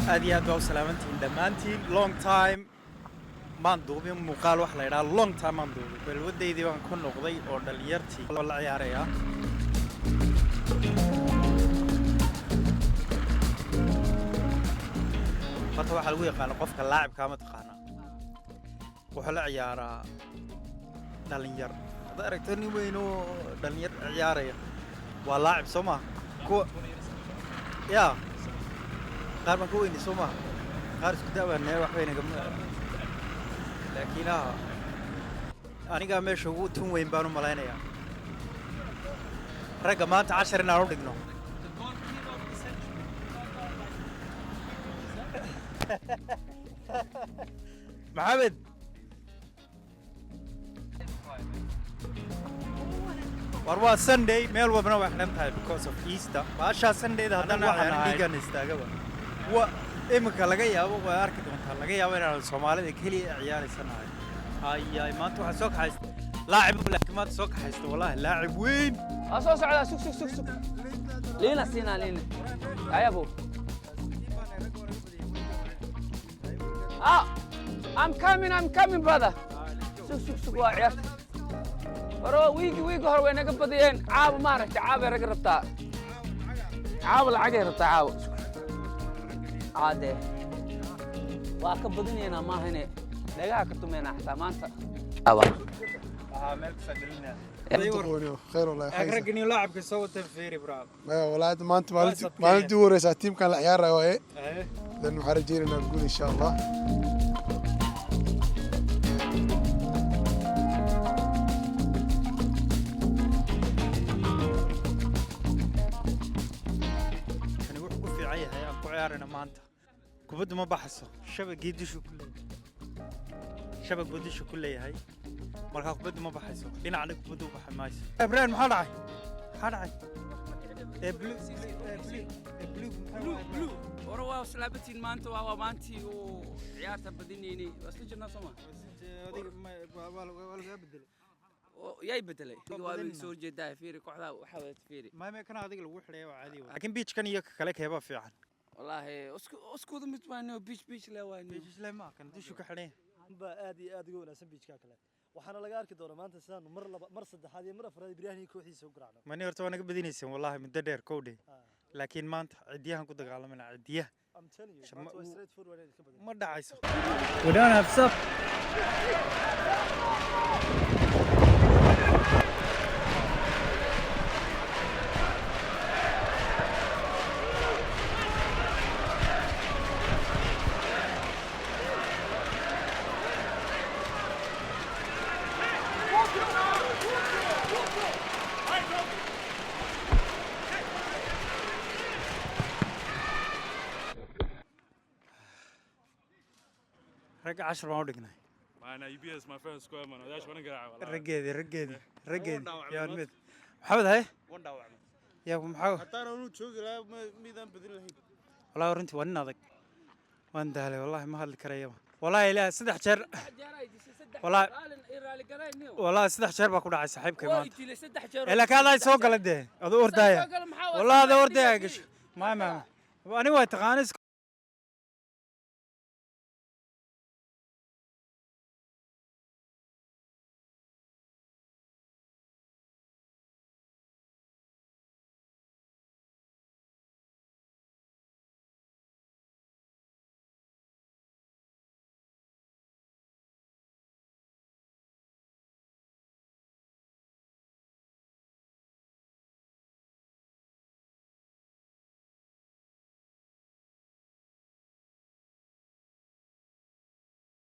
Aad iyo aad baa u salaamantihiin dhammaantiin. Long time maan duubin muuqaal, wax la yidhaha long time maan duubin. Balwadaydii baan ku noqday oo dhalinyartii la ciyaaraya. Horta waxaa lagu yaqaana qofka laacibkaa, ma taqaana, wuxuu la ciyaaraa dhalinyar. Haddaad aragto nin weyn oo dhalinyar ciyaaraya, waa laacib, soo maha? Kuwa yaa qaar baan ka weynay, soo maha? Qaar isku da'baanee waxbay nagama, laakiin anigaa meesha ugu tun weyn baan u malaynayaa. Ragga maanta cashar inaan u dhigno. Maxamed, war waa Sunday, meel walbana way xidhan tahay because of Easter. Baashaa Sundayda haddana waxaan dhiigan istaagaba. Wa iminka laga yaabo, way arki doontaa, laga yaabo inaan Soomaalida keliya ciyaaraysanahay. Ay maanta waxaa soo kaxaysta laacib, laakiin maanta soo kaxaysta, wallahi, laacib weyn. Waa soo socdaa. Sug, sug, sug, sug. Liina siinaa, liina ayabo. Ah, I'm coming, I'm coming, brother. Sug, sug, sug. Waa ciyaarta hore, wiigi wiigi hore way naga badiyeen. Caawa ma aragtay? Caaway ragga rabtaa, caawa lacagay rabtaa caawa. Caade waa ka badinaynaa, maahane dhagaha ka tumeynaa xataa maanta. Meel kasta gelinaa. خير والله. Ragga nin laacibka soo wata, fiiri, bro. والله maanta maalintii ugu horeysaa tiimkan la ciyaaraya waaye. Dan waxaan rajeynaynaa guul, insha Allah. Kani wuxuu ku fiican yahay aan ku ciyaarayna maanta, kubaddu ma baxayso. Shabagii dushu ku leeyahay, shabag buu dusha ku leeyahay, markaa kubaddu ma baxayso, dhinacna kubaddu u baxi mayso. Ibrahim, maxaa dhacay? Maxaa dhacay? Ee blue, ee blue, ee blue, maxaa waaye? Blue hore waa islaabatiin. Maanta waa maantii uu ciyaarta badinaynay. Waa isla jirnaa, soo ma? Adiga waa lagaa bedelay. Yay bedelay? Waa soo horjeedaa. Fiiri kooxda waxaa wadata, fiiri. Maame, kana adiga lagu xidhaya waa caadi, laakiin beachkan iyo ka kale keebaa fiican? Wallaahi iskuda mid waano, beach beach le waano. Beach ma kan dushu ka xidhan. Baa aad iyo aad uga wanaagsan beachka kale, waxaana laga arki doonaa maanta sidaanu mar laba, mar saddexaad iyo mar afraad Ibraahim iyo kooxdiisa u garaacno. Mani horta waa naga badinayseen, wallahi, muddo dheer kowdhe, laakiin maanta cidiyahan ku dagaalamana, cidiyaha. I'm telling you, maanta waa straight forward inaad ka badin. Ma dhacayso. We don't have sub. Ragga cashar baan u dhignay. Man, you beat us my first square, man. Odayaasha waan garaaca wallahi. Raggeedii, raggeedii, raggeedii yaa mid Maxamed haye yaa maxaa. Haddaan anu joogi lahaa, midaan badin lahayn. Wallahi runtii waa nin adag. Waan daalay, wallahi, ma hadli karayaba, wallahi. Ilaa saddex jeer, wallahi, saddex jeer baa ku dhacay saaxiibkay maanta. Ee laakiin adaa soo gala dee, aduu ordaya, wallahi, adaa ordaya gasho. Ma ma ani waa taqaana.